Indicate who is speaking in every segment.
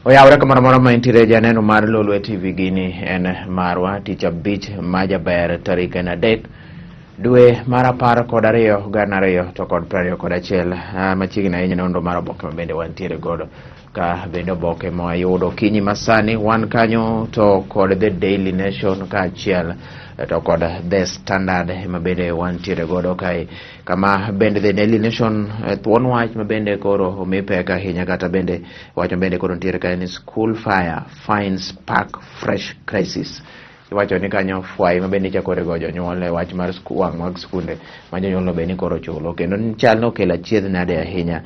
Speaker 1: Oyawre kamoro amora ma intiere janeno mar Lolwe TV, gini en marwa tich abich ma jaber, tarik en 3 dwe mar 12 2021. Machiegni ahinya nonro mar oboke ma bende wantiere godo ka bende oboke ma wayudo okinyi masani wan kanyo to kod The Daily Nation kaachiel to kod The Standard ma bende wantiere godo kae, kama bende The Daily Nation thuon wach ma bende koro omi pek ahinya, kata bende wach ma bende koro nitiere kae ni "School fire fines spark fresh crisis". Iwacho ni kanyo fwai ma bende ichako go jonyuol e wach mar wang' mag skunde ma jonyuol no bende koro chulo, kendo chal nokelo achiedh nade ahinya,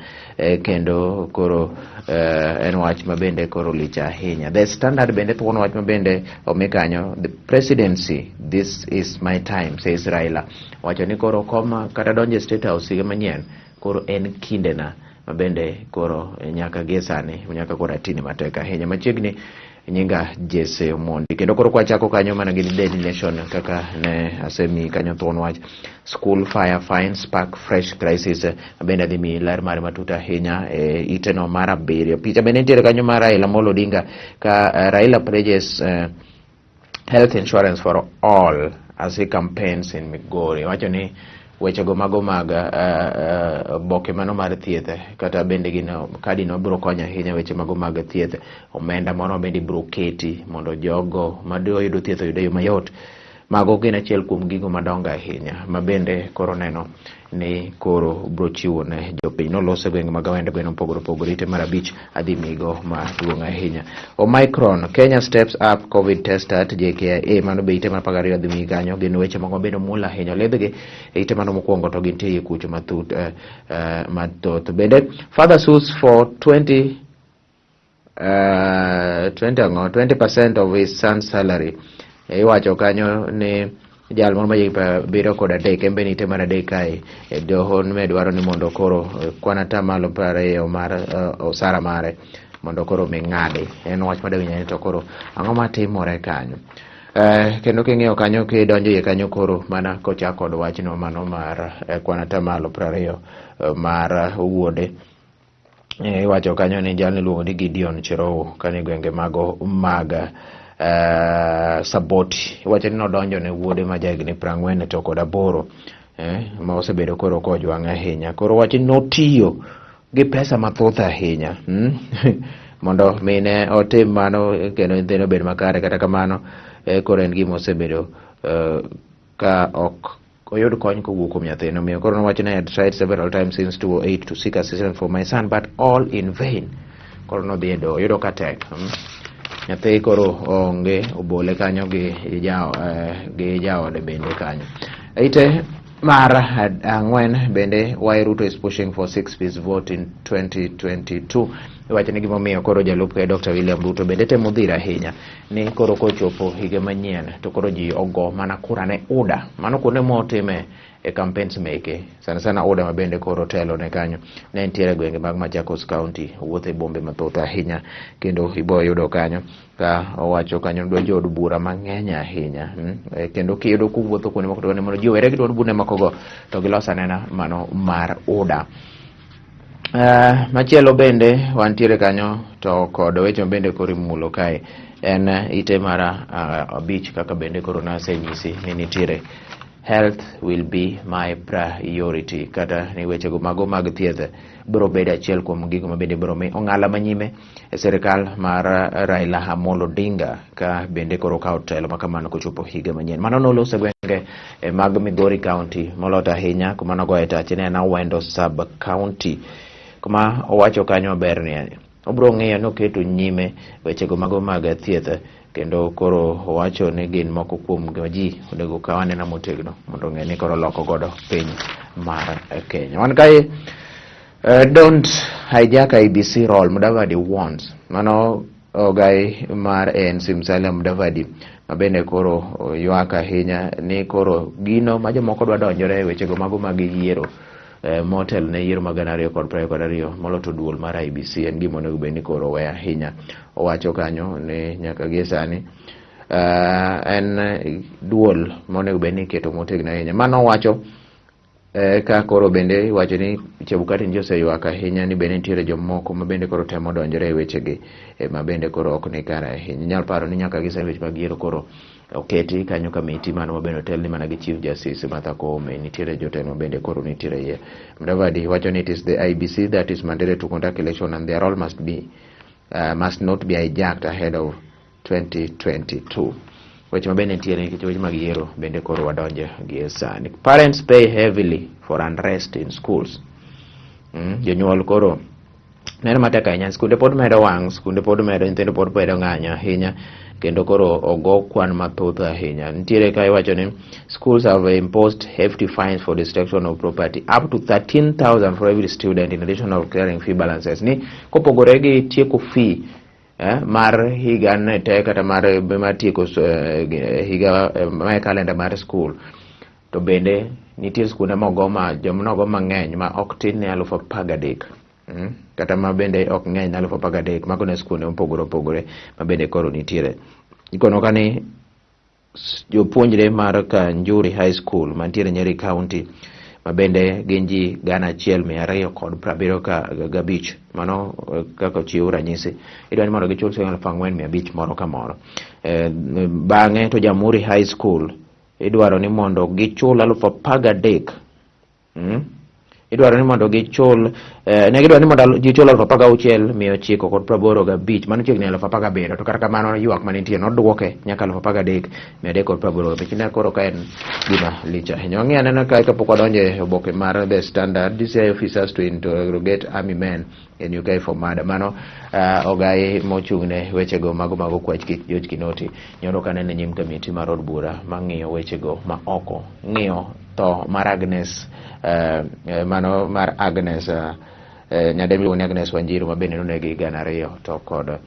Speaker 1: kendo koro en wach ma bende koro lich ahinya. The Standard bende thuon wach ma bende omi kanyo, "The presidency, this is my time," says Raila. Wacho ni koro koma kata donjo e State House higa manyien koro en kindena ma bende koro nyaka gie sani nyaka koro atini matek ahinya. Machiegni nyinga Jesse Omondi, kendo koro kwachako kanyo mana gi Daily Nation kaka ne asemi kanyo thuon wach "School fire fines spark fresh crisis", bende adhi miyi ler mare matut ahinya e iteno mar 7. Picha bende nitiere kanyo mar Raila Amolo Odinga ka Raila pledges health insurance for all as he campaigns in Migori. Wacho ni wechego mago mag oboke mano mar thieth kata bende gino kadi no biro konyo ahinya weche mago mag thieth, omenda moro bende ibiro keti mondo jogo madwa yudo thieth oyud e yo mayot. Mago gin achiel kuom gigo madongo ahinya ma bende koro neno ni koro biro chiwo ne jopiny. Nolos e gwenge mag Awendo, gwenge mopogore opogore. Ite mar 5 adhi migo maduong' ahinya. "Omicron, Kenya steps up COVID test at JKIA", mano be ite mar 12 adhi miyi kanyo. Gin weche moko mabende omuol ahinya oledhgi e ite mano mokwongo to gintie iye kucho matut mathoth. Bende "Father sues for 20 20 ang'o 20% of his son's salary". Iwacho kanyo ni jal moro ma jahigni 73 en be nitie mar 3 kae e doho ne dwaro ni mondo koro kwan 20% mar osara mare mondo koro mi ng'adi. En wach madawinjo ni to koro ang'o matimore kanyo? Kendo king'iyo kanyo kidonjo iye kanyo koro mana kochak kod wachno mano mar kwan 20% mar wuode. Iwacho kanyo ni jalno iluongo ni Gideon Cherowo kane gwenge mago mag Saboti. Iwacho ni nodonjo ne wuode ma jahigni 48 ma osebedo koro kojwang'e ahinya. Koro wacho ni notiyo gi pesa mathoth ahinya mondo mine otim mano kendo nyithindo obed makare. Kata kamano koro en gima osebedo ka ok oyud kony kowuok kuom nyathine. Omiyo koro nowacho ni, "I had tried several times since 2008 to seek assistance for my son, but all in vain." Koro nodhi e doho, oyudo ka tek. Nyathi koro onge, obole kanyo gi ja gi jaode bende kanyo. Ite mar 4 bende, "Why Ruto is pushing for six piece vote in 2022". Iwacho ni gimomiyo koro jalup ker Dr. William Ruto bende temo dhir ahinya ni koro kochopo higa manyien to koro ji ogo mana kura ne UDA. Mano kuonde motime e campaigns meke, sana sana UDA ma bende koro telo ne kanyo. Ne nitiere gwenge mag Machakos County, owuotho e bombe mathoth ahinya kendo ibo yudo kanyo ka owacho kanyo dwa jood bura mang'eny ahinya. Kendo kiyudo kowuotho kuonde moko to mondo ji owere gi duond bura mokogo to gilos anena mano mar UDA. Machielo bende wantiere kanyo to kod weche ma bende koro imulo kae en ite mar 5 kaka bende koro nasenyisi ni nitiere "Health will be my priority", kata ni wechego mago mag thieth biro bedo achiel kuom gigo ma bende biro mi ong'ala manyime e sirikal mar Raila Amolo Odinga ka bende koro kawo telo ma kamano kochopo higa manyien. Mano noloso e gwenge mag Migori County moloto ahinya kuma nogoye tache ne en Awendo sub county, kuma owacho kanyo maber ni obiro ng'iyo ni oketo nyime wechego mago mag thieth, kendo koro owacho ni gin moko kuom gima ji onego okaw anena motegno mondo ong'e ni koro loko godo piny mar Kenya. Wan kae "Don't hijack IEBC role," Mudavadi warns. Mano ogai mar ANC Musalia Mudavadi ma bende koro ywak ahinya ni koro gino ma jomoko dwa donjore e wechego mago mag yiero motelo ne yiero mag 2022 moloto duol mar IEBC en gima onego bed ni koro owe ahinya. Owacho kanyo ni nyaka gie sani en duol monego bed ni iketo motegno ahinya. Mano owacho. Ka koro bende iwacho ni Chebukati nji oseywak ahinya ni bende nitiere jomoko ma bende koro temo donjore e wechegi ma bende koro ok ni kare ahinya. Inyalo paro ni nyaka gi sani weche mag yiero koro oketi kanyo kamiti mano ma bende otelni mana gi Chief Justice Martha Koome. Nitiere jotelo ma bende koro nitiere iye. Mudavadi wacho ni it is the IEBC that is mandated to conduct election and their role must not be hijacked ahead of 2022. Weche ma bende nitiere nikech weche mag yiero bende koro wadonjo gi e sani. Parents pay heavily for unrest in schools. Jonyuol koro neno matek ahinya, skunde pod medo wang', skunde pod medo, nyithindo pod medo ng'anyo ahinya, kendo koro ogo kwan mathoth ahinya. Nitiere ka iwacho ni schools have imposed hefty fines for destruction of property up to 13,000 for every student in addition of clearing fee balances. Ni kopogore gi tieko fee mar higa ne te kata mar tieko higa mae kalenda mar school, to bende nitie skunde mogo ma joma nogo mang'eny ma ok tin ne 13,000, kata ma bende ok ng'eny ne 13,000. Mago ne skunde mopogore opogore ma bende koro nitiere. Ikono ka ni jopuonjre mar Kanjuri High School mantiere Nyeri County ma bende gin ji 1275, mano kaka ochiw ranyisi, idwa ni mondo gichul siling 4,500 moro ka moro. Bang'e to Jamhuri High School idwaro ni mondo gichul 13,000. Idwaro ni mondo gichul ne gidwaro ni mondo gichul 16,985, mano chiegni 17,000. To kata kamano ywak manitie nodwoke nyaka 13,385. Ne koro ka en gima lich ahinya. Wang'i anena kae kapok wadonjo e oboke mar The Standard. DCI officers to interrogate army men in UK for murder. Mano ogai mochung' ne wechego mago mag okwach kich George Kinoti nyoro ka nene nyim kamiti mar od bura mang'iyo wechego ma oko ng'iyo tho mar Agnes, mano mar Agnes, nyadendi miluongo ni Agnes Wanjiru ma bende nonegi 2000 to kod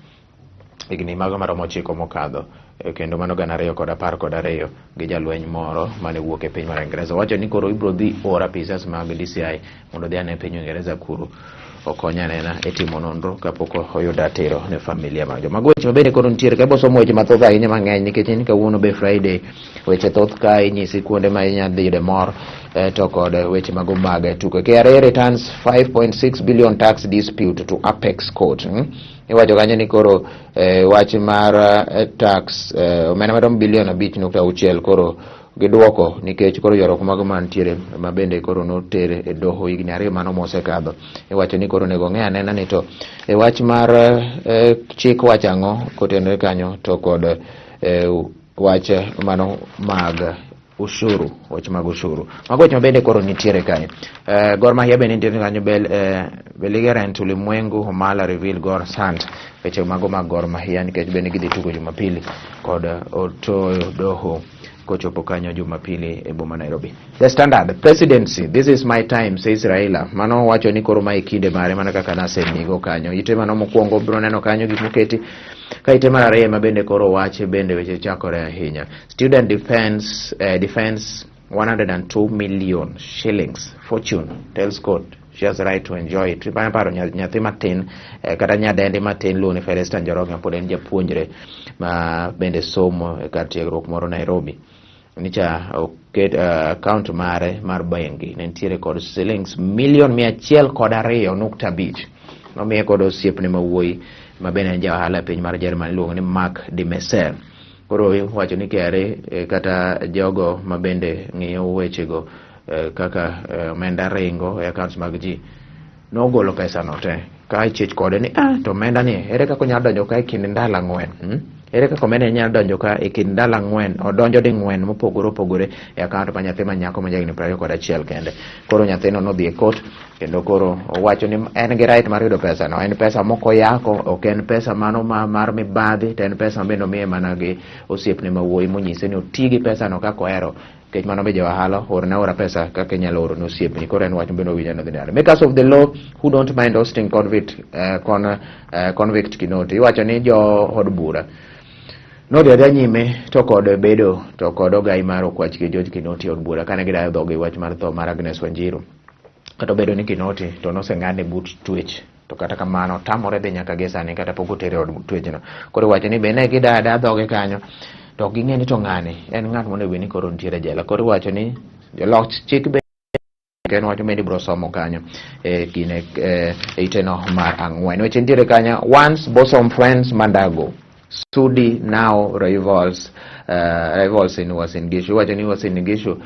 Speaker 1: higni mago maromo 9 mokadho, kendo mano 2012 gi jalweny moro mane wuok e piny mar Ingereza. Wacho ni koro ibiro dhi or apisas mag DCI mondo odhi ane piny Uingereza kuro okony anena e timo nonro kapok oyudo atiro ne familia mar jo. Mago weche mabende koro nitiere ka ibo somo weche mathoth ahinya mang'eny nikech in kawuono be Friday weche thoth ka inyisi kuonde ma inyalo dhi yude mor, to kod weche mago mag tuke. KRA returns 5.6 billion tax dispute to Apex Court. Iwacho kanyo ni koro wach mar tax, omenda maromo bilion 5.6 koro giduoko nikech koro ywaruok mago mantiere ma bende koro noter e doho higni 2 mano mosekadho. Iwacho ni koro onego ong'e anena ni to e wach mar chik wacho ang'o kotenore kanyo to kod wach mano mag ushuru, wach mag ushuru. Mago weche ma bende koro nitiere kae. Gor Mahia bende nitiere kanyo belligerent Ulimwengu Omala reveal Gor Sant. Weche mago mag Gor Mahia nikech bende gidhi tugo Jumapili kod Otoyo Doho kochopo kanyo Jumapili e boma Nairobi. The Standard, presidency, this is my time, says Raila. Mano wacho ni koro mae kinde mare mana kaka nasemigo kanyo. Ite mano mokwongo biro neno kanyo gik moketi. Ka ite mar ariyo ema bende koro wache bende weche chakore ahinya. Student defense 102 million shillings fortune tells court she has right to enjoy it. Iparo paro nyathi matin, kata nyadendi matin luongo ni Felista Njoroge pod en japuonjre ma bende somo e kar tiegruok moro Nairobi. Nicha oket account mare mar bengi ne nitiere kod shillings milion 102.5 nomiye kod osiepne ma wuoyi ma bende en ja ohala e piny mar Jerman iluongo ni Mark de Messer. Koro iwacho ni KRA, kata jogo ma bende ng'iyo wechego, kaka omenda ringo e accounts mag ji nogolo pesa no te ka ichich kode ni to omenda ni ere kaka onyalo donjo ka e kind ndalo 4? Ere kaka omenda ni nyalo donjo ka e kind ndalo 4, odonjo ding'wen mopogore opogore e account ma nyathi ma nyako ma jahigni 21 kende. Koro nyathino nodhi e court kendo koro owacho ni en gi right mar yudo pesa no. En pesa moko yako, ok en pesa mano ma mar mibadhi, to en pesa ma bende omiye mana gi osiepne ma wuoyi monyise ni oti gi pesa no kaka ohero. Nikech mano be ja ohala, orne aora pesa kaka inyalo oro ne osiepni. Koro en wach bende owinjo ni odhi nade. Makers of the law who don't mind hosting convict Kinoti. Iwacho ni jo od bura nodhi adhiya nyime to kod bedo to kod ogai mar okwach gi George Kinoti e od bura kane gidayo dhogi wach mar tho mar Agnes Wanjiru. Kata obedo ni Kinoti to noseng'adne buch twech, to kata kamano tamore dhi nyaka gi sani kata pok otere e od twechno. Koro iwacho ni be ne gidayo adaya dhoge kanyo to ok ging'e ni to ng'ani en ng'at monego bed ni koro nitiere e jela. Koro iwacho ni jolok chik En wach mabende ibiro somo kanyo e gine e iteno mar 4. Weche nitiere kanyo. Once bosom friends Mandago, Sudi now rivals in Uasin Gishu. Iwacho ni Uasin Gishu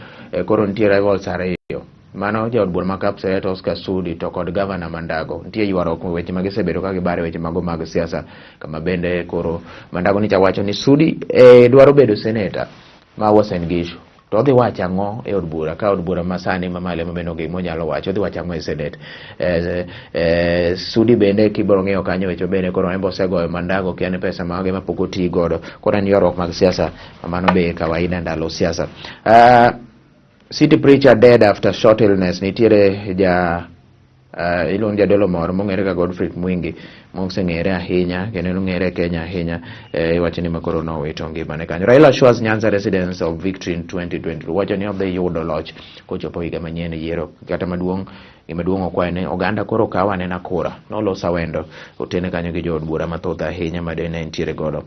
Speaker 1: koro nitie rivals ariyo. Mano jaod bura ma Kapseret Oscar Sudi to kod gavana Mandago. Nitie ywaruok weche ma gisebedo ka gibare weche mago mag siasa, kama bende koro Mandago nicha wacho ni Sudi dwaro bedo seneta ma Uasin Gishu. To odhi wacho ang'o e od bura ka od bura masani mamalo ema bende onge gima wacho, odhi wacho ang'o e senate? Sudi bende kibiro ng'iyo kanyo, weche bende koro en be osegoyo Mandago kia ni pesa mage mapok oti godo. Koro en ywaruok mag siasa, mano be kawaida ndalo siasa. City preacher dead after short illness. Nitiere ja iluongo jadolo moro mong'ere ka Godfrey Mwingi, moseng'ere ahinya kendo nong'ere e Kenya ahinya, iwacho ni makoro nowito ngimane kanyo. Raila assures Nyanza residents of victory in 2022. Wacho ni odhi yudo loch kochopo higa manyien e yiero kata maduong'. Gima duong' okwayo ni oganda koro kaw anena kura. Noloso awendo otene kanyo gi jood bura mathoth ahinya ma ne nitiere godo.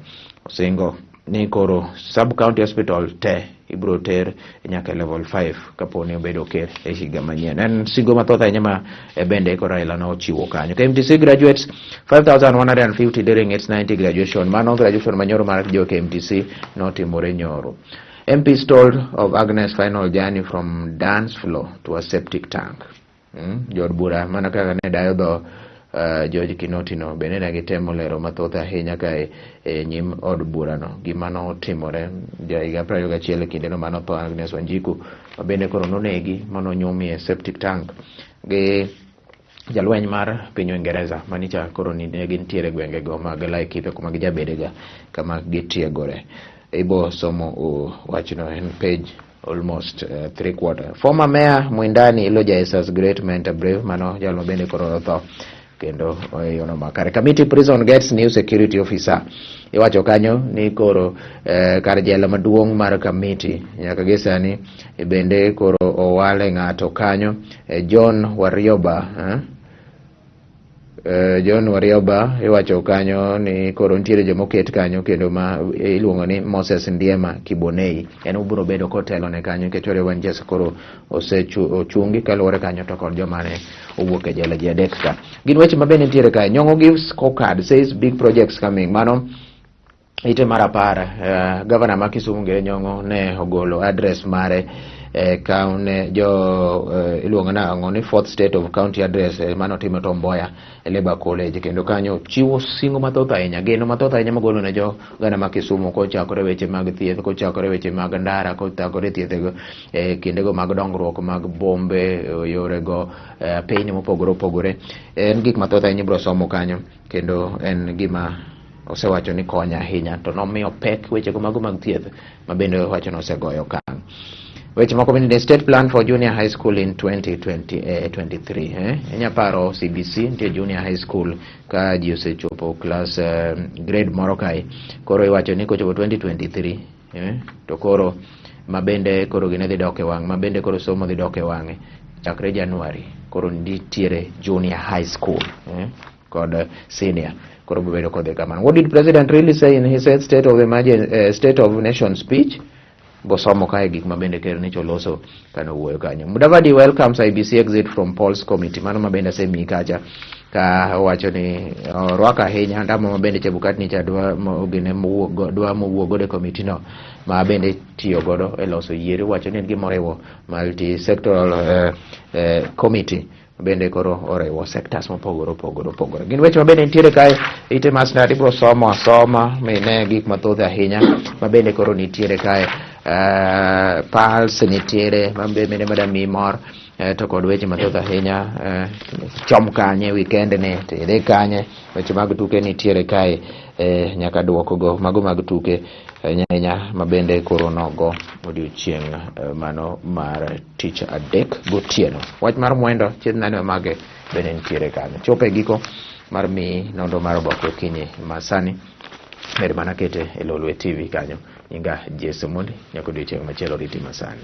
Speaker 1: Osingo ni koro sub county hospital te ibiro ter nyaka e level 5 kapo ni obedo ker e higa manyien. En singo mathoth ahinya ma bende koro Raila nochiwo kanyo. KMTC graduates 5150 during its 90 graduation. Mano graduation manyoro mar jo KMTC notimore nyoro. MPs told of Agnes final journey from dance floor to a septic tank. Jood bura mana kaka ne dayo dho George Kinoti no bende ne gitemo lero mathoth ahinya ka e nyim od burano gima notimore ja higa 21 e kindeno manotho Agnes Wanjiku, ma bende koro nonegi manonyumi e septic tank gi jalweny mar piny Uingereza manicha koro ne gintiere e gwengego mag Laikipia kuma gijabedega kama gitiegore. Ibo somo wachno en page almost 3/4. Former mayor Mwindani eulogized as great mentor brave. Mano jal ma bende koro otho kendo e yono makare. Kamiti Prison gets new security officer. Iwacho kanyo ni koro kar jela maduong' mar Kamiti nyaka gi sani bende koro owale ng'ato kanyo, John Warioba, eh? John Warioba iwacho kanyo ni koro nitiere jomoket kanyo kendo ma iluongo ni Moses Ndiema Kibonei en obiro bedo kotelo ne kanyo, nikech Warioba nyicha koro osechungi kaluwore kanyo to kod joma ne owuok e jela ji adek ka. Gin weche ma bende nitiere kae. Nyong'o gives scorecard, says big projects coming. Mano ite mar 10. Gavana ma Kisumu Ngire Nyong'o ne ogolo address mare ne jo iluongo na ang'o ni fourth state of county address manotimo Tom Mboya e Labour College, kendo kanyo chiwo singo mathoth ahinya, geno mathoth ahinya mogolo ne jo gana ma Kisumu kochakore weche mag thieth, kochakore weche mag ndara, kochakore thiethego kindego mag dongruok mag bombe, yorego, piny mopogore opogore. En gik mathoth ahinya ibiro somo kanyo, kendo en gima osewacho ni konyo ahinya, to nomiyo pek wechego mago mag thieth ma bende owacho ni osegoyo okang'. Weche moko bende, state plan for junior high school in 2023, eh? Inya paro CBC nitie junior high school ka ji osechopo class grade moro kae, koro iwacho ni kochopo 2023, to koro ma bende koro gine dhi dok e wang' ma bende koro somo dhi dok e wang'e chakre January, koro nitiere junior high school kod senior koro bedo kodhi kamano. What did president really say in his state of emergency, state of nation speech? Bosomo kae gik ma bende ker nicho loso kane owuoyo kanyo. Mudavadi welcomes IEBC exit from polls committee. Mano ma bende asemiyi kacha ka owacho ni orwako ahinya ndamo ma bende Chebukati nicha dwa gine mowuok dwa mowuok godo e committee no ma bende tiyo godo e loso yiero. Wacho ni en gima oriwo multi sectoral committee bende koro oriwo sectors mopogore opogore opogore. Gin weche ma bende nitiere kae ite masnad ibiro somo asoma mine gik mathoth ahinya ma bende koro nitiere kae. Pulse nitiere ma bende madami mor, to kod weche mathoth ahinya. Chom kanye weekend ni to idhi kanye? Weche mag tuke nitiere kae, nyaka duoko go mago mag tuke ahinya ahinya ma bende koro nogo odiochieng' mano mar tich adek gotieno. Wach mar mwendo chiedh nane mage bende nitiere kanyo. Chopo e giko mar miyi nonro mar oboke okinyi masani, med mana kete e Lolwe TV kanyo. Nyinga Jason Mondi, nyaka odiochieng' machielo riti masani.